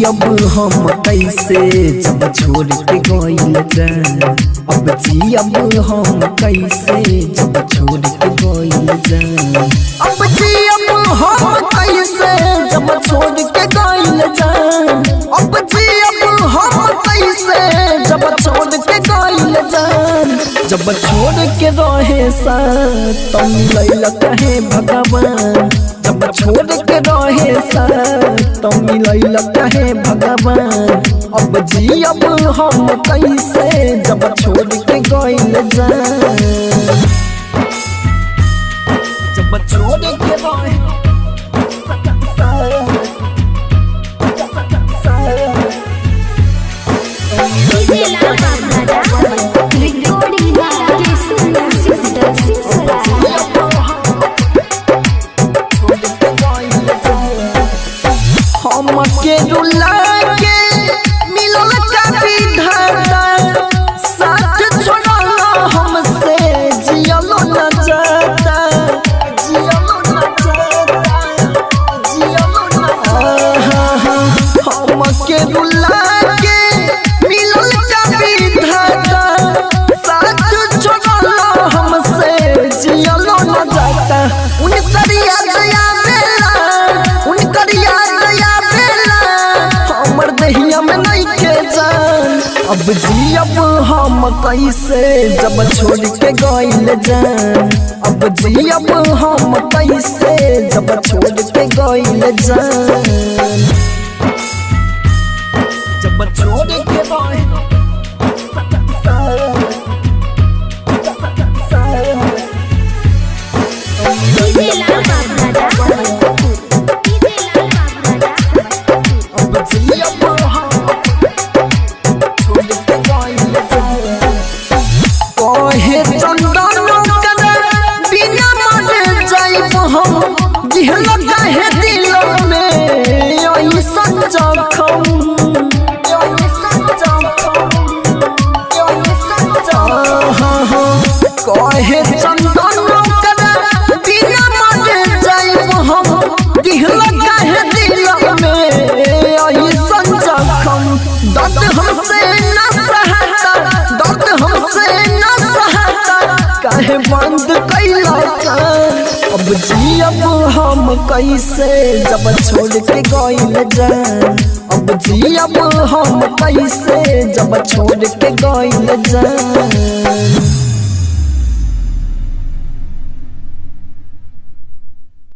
जियब हम कैसे जब छोड़ के गइल जान। अब जियब हम कैसे जब छोड़ के गइल जान। अब जियब हम कैसे जब छोड़ के गइल जान। अब जियब हम कैसे जब छोड़ के गइल जान। जब छोड़ के रहे साथ तो मिलैल कहे भगवान। जब छोड़ के रहे साथ तो मिलैल कहे भगवान। अब जियब हम कैसे जब छोड़ के गइल जान। जब छोड़ के रहे DJ Lal Babu Raja. Recording by Kesu Music Silsila. हमके रुला के मिलल का विधाता, साथ छोड़ल हमसे जियलो न जाता। जियलो न जाता, जियलो न जाता। हमके रुला के मिलल का विधाता, साथ छोड़ल हमसे जियलो न जाता। उनकर याद आवेला, उनकर याद आवेला, हमर दहिया में नइखे जान। अब जियब हम कैसे जब छोड़ के गइल जान। अब जियब हम कैसे जब छोड़ के गइल जान। जब छोड़ के गइल DJ Lal Babu Raja. DJ Lal Babu Raja. अब जियब हम छोड़ के गइल जान। कहे चंदन कर बिना मर जाइब हम, जिहल काहे दिल में ऐसन जखम। ऐसन जखम, ऐसन जखम। कहे चंदन कर बिना मर जाइब हम, जिहल काहे दिल में ऐसन जखम। दर्द हमसे न सहता, दर्द हमसे न सहता, काहे बंद कैला कान। अब जियब हम कैसे जब छोड़ के गइल जान। अब जियब हम कैसे जब छोड़ के गइल जान।